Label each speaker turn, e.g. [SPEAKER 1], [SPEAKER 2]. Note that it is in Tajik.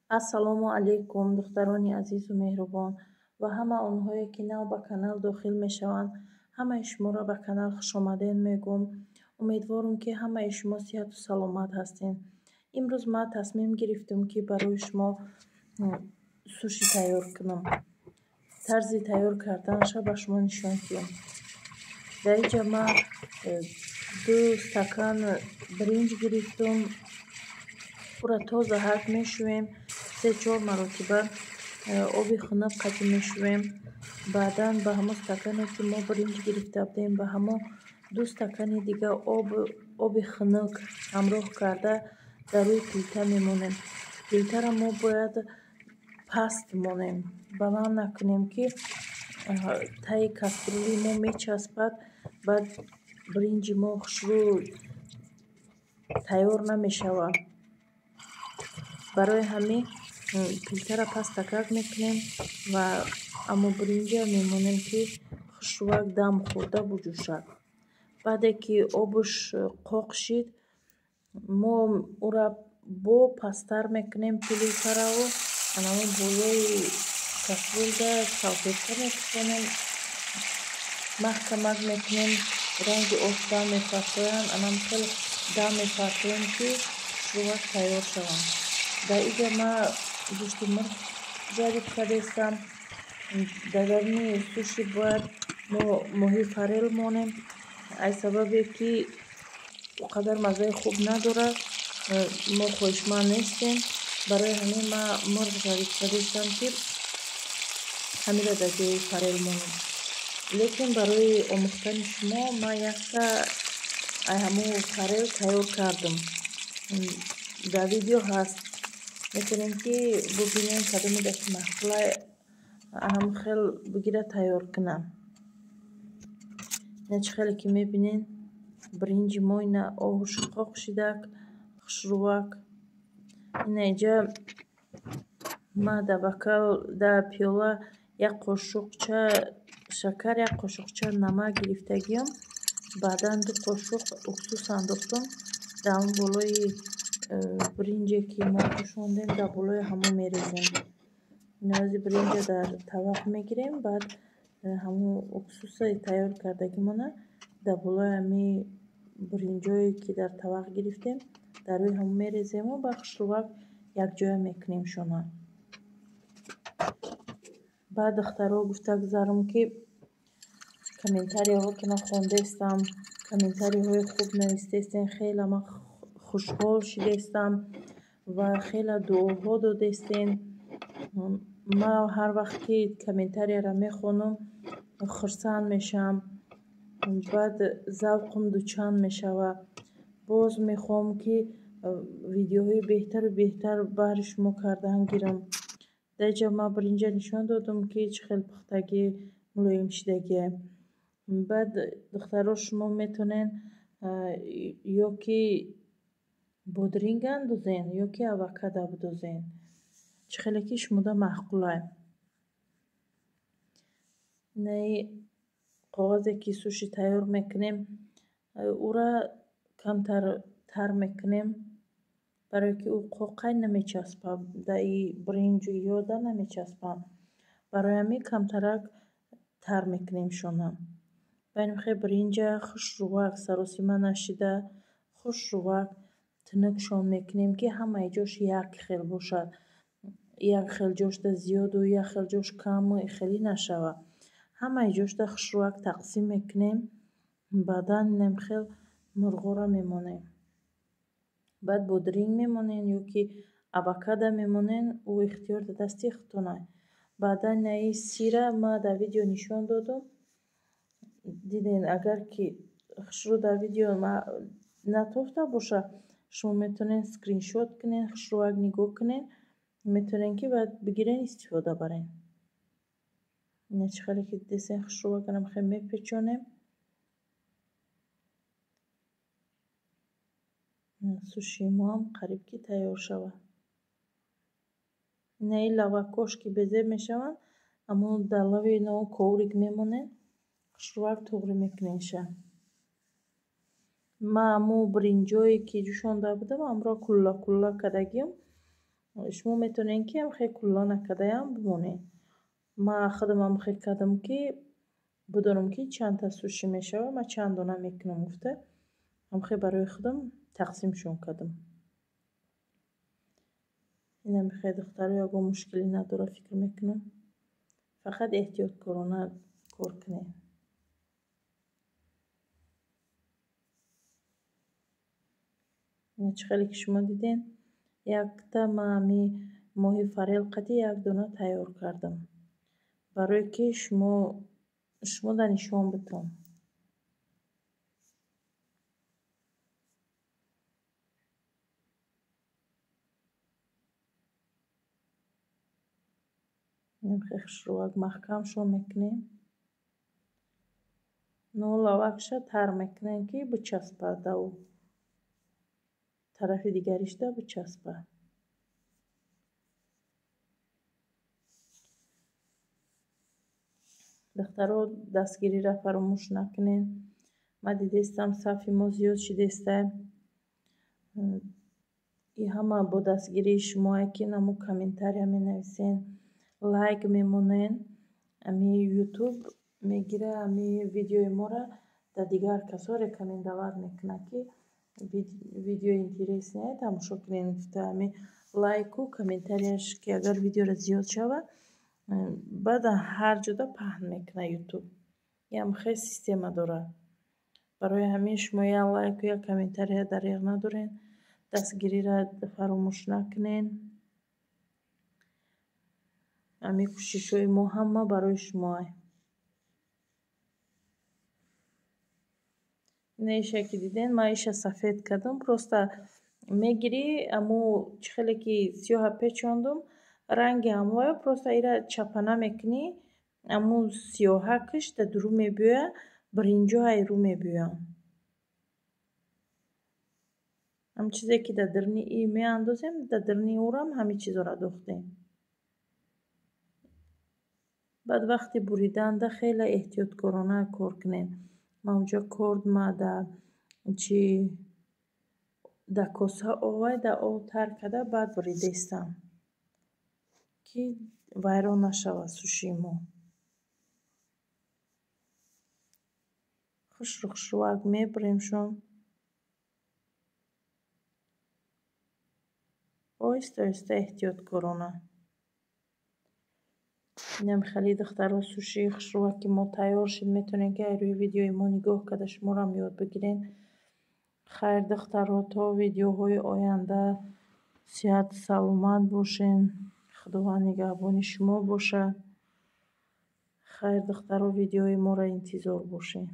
[SPEAKER 1] Ассалому алайкум, духтарони азизу меҳрубон ва ҳама онҳое, ки нав ба канал дохил мешаванд. Ҳамаи шуморо ба канал хушомадед мегӯм. Умедворам, ки ҳамаи шумо сиҳату саломат ҳастед. Имрӯз ман тасмим гирифтам, ки барои шумо суши тайёр кунам. Тарзи тайёр карданашро ба шумо нишон диҳам. Дар инҷа ман 2 стакан биринҷ гирифтам. Ӯро тоза ҳак мешӯем, 3-4 маротиба оби хунук қатӣ мешӯем. Баъдан ба ҳамон стакане, ки мо биринҷ гирифта будем, ба ҳамон 2 стакани дига оби хунук ҳамроҳ карда дар рӯи плита мемонем. Плитаро мо бояд паст монем, баланд накунем, ки таи кастрюли мо мечаспад, баъд биринҷи мо хушрӯ тайёр намешавад. Барои ҳамин плитаро пастакак мекунем ва аммо биринҷа мемонем, ки хушрӯак дам хӯрда буҷӯшад. Баъде ки обаш қоқ шид, мо ӯра бо пасттар мекунем плитараву анамо болои кастрюлда салфетка мепӯшонем, маҳкамак мекунем, ранги ош дам мепартоянд, анам хел дам мепартоем, ки хушрӯак тайёр шаванд. Дар инҷа ман гӯшти мурғ ҷалб кардастам. Дар даруни суши бояд мо моҳии форел монем, аз сабабе ки о қадар маззаи хуб надорад, мо хоҳишманд нестем. Барои ҳамин ман мурғ ҷалб кардастам, ки ҳаминро дар ҷои форел монем. Лекин барои омӯхтани шумо ман якта ҳамун форел тайёр кардам. Дар видео ҳаст, метавонем, ки бубинем, кадоме даки маҳсула ҳам хел бигира тайёр кунам. Ина чӣ хеле ки мебинен, биринҷи мо ина оҳуш қоқ шидак, хушрӯак. Ина инҷа ман дар бакал, дар пиёла як қошуқча шакар, як қошуқча намак гирифтагиам. Баъдан 2 қошуқ уксус андохтам. Дар он болои биринҷе, ки мо ҷӯшондем, дар болои ҳамон мерезем. Инаози биринҷа дар тавақ мегирем, баъд ҳамон уксуси тайёр кардагимона дар болои ҳамин биринҷое, ки дар тавақ гирифтем, дар рӯи ҳамон мерезему ба хушрӯак якҷоя мекунем шона. Баъд духтаро гуфта гузарам, ки комментарияҳотонро хондестам, комментарияҳои хуб навистестен, хеле ман хушҳол шидестам ва хеле дуоҳо додестен. Ман ҳар вақт ки комментарияро мехонам, хурсанд мешавам, баъд завқам дучанд мешавад. Боз мехоҳам, ки видеоҳои беҳтару беҳтар баҳри шумо кардан гирам. Дар инҷа ман биринҷа нишон додам, ки чӣ хел пухтагӣ, мулоим шидагие. Баъд духтаро, шумо метавонед ё ки бодринг андозен, ё ки авокадо бидозен, чӣ хеле ки шумода маъқулай. Инаи коғазе, ки суши тайёр мекунем, ӯра камтар тар мекунем, барое ки ӯ қоқай намечаспад, дар биринҷу ёда намечаспад. Барои ҳамин камтарак тар мекунем шона. Ба ин хел биринҷа хушрӯак саросима нашида, хушрӯак тунукшон мекунем, ки ҳамаи ҷош як хел бошад. Як хел ҷошда зиёду як хел ҷош каму хеле нашавад. Ҳамаи ҷошда хушрӯак тақсим мекунем. Баъдан инам хел мурғоро мемонем. Баъд бодринг мемонем ё ки авокадо мемонем, ӯ ихтиёр дар дасти худтонай. Баъдан инаи сира ман дар видео нишон додам. Диден, агар ки хушрӯ дар видео натофта бошад, шумо метавонед скриншот кунед, хушрӯак нигоҳ кунед, метавонед, ки баъд бигирен, истифода барен. Ина чӣ хеле ки дидесен, хушрӯак анам хел мепечонем. Суши мо ҳам қариб ки тайёр шавад. Инаи лавакош, ки безеб мешаванд, аммо дар лави ино коврик мемонем, хушрӯак туғрӣ мекунемша. Ман ҳамун биринҷое, ки ҷӯшонда будам, ҳамро кулла кулла кардагиам. Шумо метавонед, ки ҳамхел кулла накардаям бимонед. Ман худам ҳамхел кардам, ки бидонам, ки чандта суши мешавад, ман чанд дона мекунам гуфта, ҳамхел барои худам тақсимшон кардам. Инам хел, духтаро, ягон мушкилӣ надорад, фикр мекунам. Фақат эҳтиёткорона кор кунед. Чӣ хеле ки шумо дидем, якта ман ҳами моҳи форел қати як дона тайёр кардам, барое ки шумода нишон битам. Инам хел хушрӯвак маҳкамшон мекунем. Нолавакша тар мекунем, ки бичаспад, дар тарафи дигаришда бичаспад. Духтаро, дастгириро фаромӯш накунед. Ман дидестам, сафи мо зиёд шидестай. И ҳама бо дастгирии шумое, ки намо комментария менависен, лайк мемонен. Ами Ютуб мегира, ами видеои моро дар дигар касо рекомендовать мекунад, ки видеои интересное тамошо кунед гуфта. Ами лайку комментарияш ки агар видеоро зиёд шавад, баъд ҳар ҷода паҳн мекунад Ютуб. Ям хел система дорад. Барои ҳамин шумо як лайку як комментария дареғ надоред. Дастгириро фаромӯш накунед. Ами кӯшишҳои мо ҳама барои шумоа. Ина иша ки диден, ман иша сафед кардам. Просто мегирӣ, аму чӣ хеле ки сиёҳа печондум, ранги ҳамвая, просто ира чапана мекунӣ, аму сиёҳакаш дар дурӯ мебиёяд, биринҷо айрӯ мебиёяд. Ҳам чизе ки дар даруни и меандозем, дар даруни ӯрам ҳамин чизоро дохтем. Баъд вақти буриданда хеле эҳтиёткорона кор кунед. Ман унҷо корд ма дар чи дар коса овай, дар об тар карда, баъд буридестам, ки вайрон нашавад сушии мо. Хушрӯ хушрӯвак мебуремшон. Оҳиста оҳиста, эҳтиёткорона. Инам хеле, духтаро, сушии хушрӯваки мо тайёр шуд. Метавонед, ки рӯи видеои мо нигоҳ карда, шуморам ёд бигиред. Хайр, духтаро, то видеоҳои оянда сиҳату саломат бошед. Худованд нигаҳбони шумо бошад. Хайр, духтаро, видеои моро интизор бошед.